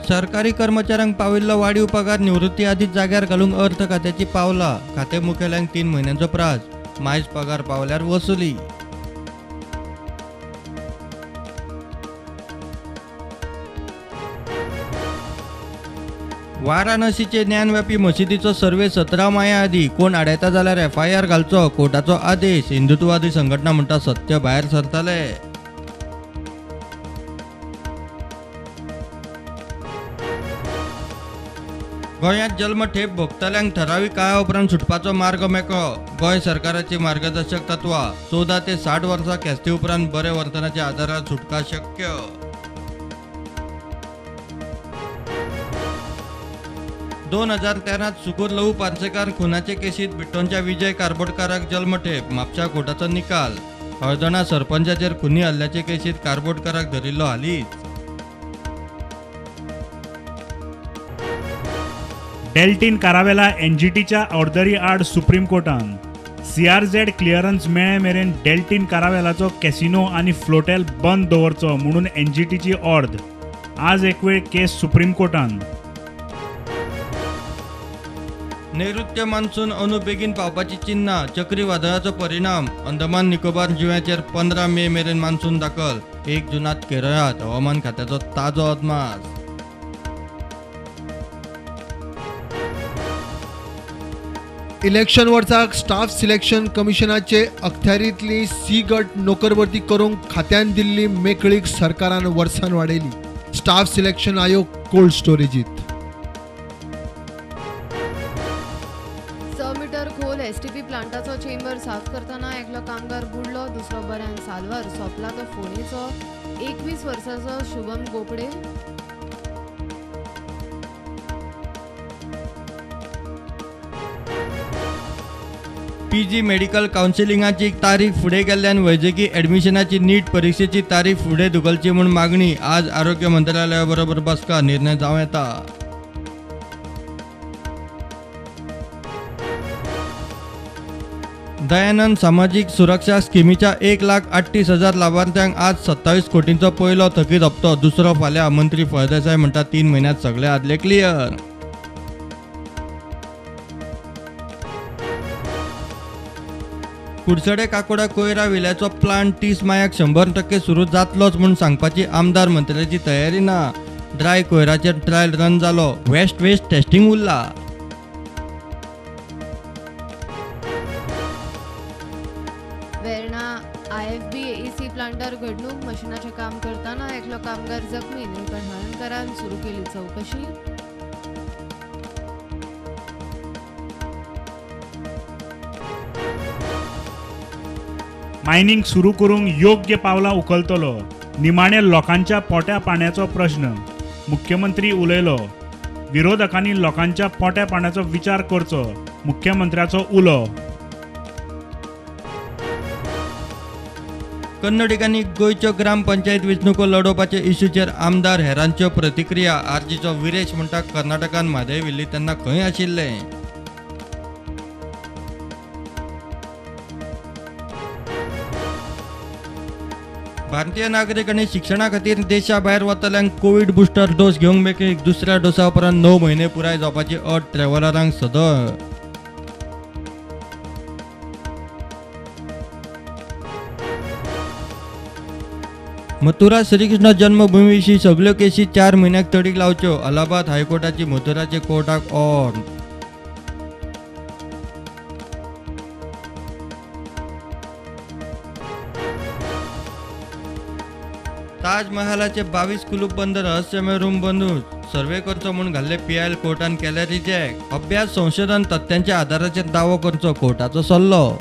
सरकारी कर्मचाऱ्यांक पाविल्लो वाडीव पगार निवृत्ती आदींच जाग्यार घालूंक अर्थ खात्याची पावलां. खातें मुखेल्यांक 3 म्हयन्यांचो प्राज. मायज पगार पावल्यार वसुली. वाराणसीचे ज्ञानव्यापी मशिदीचो सर्वे 17 माया आदी. कोण आडायता जाल्यार एफआयआर घालचो, कोर्टाचो आदेश. हिंदुत्ववादी संघटना म्हणटा सत्य भायर सरतले. गोंयांत जल्मठेप भोगतल्यांक ठरावीक काळा उपरांत सुटपाचो मार्ग मेकळो. गोंय सरकाराची मार्गदर्शक तत्वां. 14 ते 60 वर्सां ख्यास्ती उपरांत बरे वर्तनाच्या आदारार सुटका शक्य. 2013 सुकूर लहू पार्सेकार खुनाचे केसीत बिट्टोंच्या विजय कारबोटकाराक जल्मठेप. म्हापशा कोर्टाचो निकाल. हळदोणा सरपंचाचेर खुनी हल्ल्याचे केसीत कारबोटकाराक धरिल्लो हालींच. डेल्टीन कारावेला एनजीटीच्या ऑर्डरी आड सुप्रीम कोर्टान सीआरझेड क्लियरन्स मेळे मेरेन डेल्टीन कारावेलाचो कॅसिनो आनी फ्लोटेल बंद दवरचो म्हणून एनजीटीची ऑर्द. आज एक वेळ केस सुप्रीम कोर्टान. नैऋत्य मान्सून अंदू बेगीन पावपाची चिन्हां. चक्रीवादळाचो परिणाम. अंदमान निकोबार जुंव्याचेर 15 मे मेरेन मान्सून दाखल. 1 जूनात केरळांत. हवामान खात्याचो ताजो अदमास. इलेक्शन वर्साक स्टाफ सिलेक्शन कमिशनाचे अखत्यारींतली सी गट नोकर भरती करूंक खात्यान दिल्ली मेकळीक सरकारान वर्सान वाडयली. स्टाफ सिलेक्शन आयोग कोल्ड स्टोरेजीत. 6 मीटर खोल एसटीपी प्लांटाचो चेंबर साफ करतना एकलो कामगार बुडलो, दुसरो बऱ्यान साल्वार. सोंपला तो फोंडेचो 21 वर्सांचो शुभम गोपडे. पीजी मेडिकल कावन्सिलिंगाची तारीख फुडें गेल्ल्यान वैजकी ॲडमिशनाची नीट परिक्षेची तारीख फुडें धुकलची म्हूण मागणी. आज आरोग्य मंत्रालया बरोबर बसका, निर्णय जावं येता. दयानंद सामाजीक सुरक्षा स्किमीच्या 1,38,000 लाभार्थ्यांक आज 27 कोटींचो पयलो थकीत हप्तो, दुसरो फाल्यां. मंत्री फळदेसाय म्हणटा 3 म्हयन्यांत सगळे आदले क्लियर. कुडचडे काकोडा कोयरा विल्याचो प्लांट 30 मायाक 100% सुरू जातलोच म्हूण सांगपाची आमदार मंत्र्याची तयारी ना. ड्राय कोयराचेर ट्रायल रन जालो, वेस्ट वेस्ट टेस्टिंग उरला. वेर्णा आयएफबी एसी प्लांटार घडणूक. मशिनाचें काम करतना एकलो कामगार जखमी. निळकंठ हळर्णकारान सुरू केली चवकशी. मायनिंग सुरू करूंक योग्य पावलां उखलतलो. निमाणे लोकांच्या पोट्या पाण्याचो प्रश्न. मुख्यमंत्री उलयलो. विरोधकांनी लोकांच्या पोट्या पाण्याचो विचार करचो, मुख्यमंत्र्याचो उलो. कन्नडिगांनी गोंयच्यो ग्रामपंचायत वेंचणुको लडोवपाचे इश्यूचेर आमदार हेरांच्यो प्रतिक्रिया. आरजीचो विरेश म्हणटा कर्नाटकान म्हादय व्हेल्ली तेन्ना खंय आशिल्ले. भारतीय नागरीक आनी शिक्षणा खातीर देशा भायर वतल्यांक कोवीड बुस्टर डोस घेवंक मेकळीक. दुसऱ्या डोसा उपरांत 9 म्हयने पुराय जावपाची अट ट्रॅव्हलरांक सदळ. मथुरा श्रीकृष्ण जन्मभूमी विशीं सगल्यो केशी 4 म्हयन्याक तडीक लावच्यो. अलाहाबाद हायकोर्टाची मथुराचे कोर्टाक ऑर्ड. ताजमहालाचे 22 कुलूप बंद रहस्यमय रूम बंदूच. सर्वे करचो म्हूण घाल्ले पीआयएल कोर्टान केले रिजेक्ट. अभ्यास संशोधन तथ्यांच्या आदाराचेर दावो करचो, कोर्टाचो सल्लो.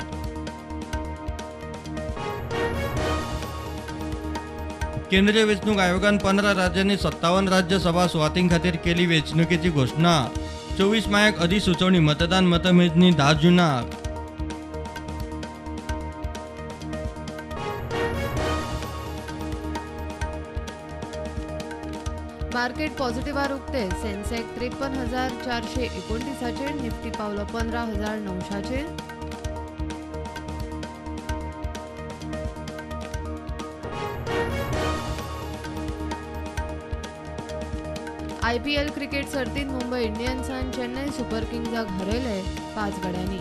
केंद्रीय वेंचणूक आयोगान 15 राज्यांनी 57 राज्यसभा सुवातीं खातीर केली वेंचणुकेची घोशणा. 24 मायाक अधिसुचोवणी, मतदान मतमेजणी 10 जूनाक. मार्केट पॉझिटिव्हार उक्ते. सेन्सेक्स 53,429चेर, निफ्टी पावलो 15,900चेर. आयपीएल क्रिकेट सर्तीत मुंबय इंडियन्सान चेन्नय सुपर किंग्साक हरयले 5 गड्यांनी.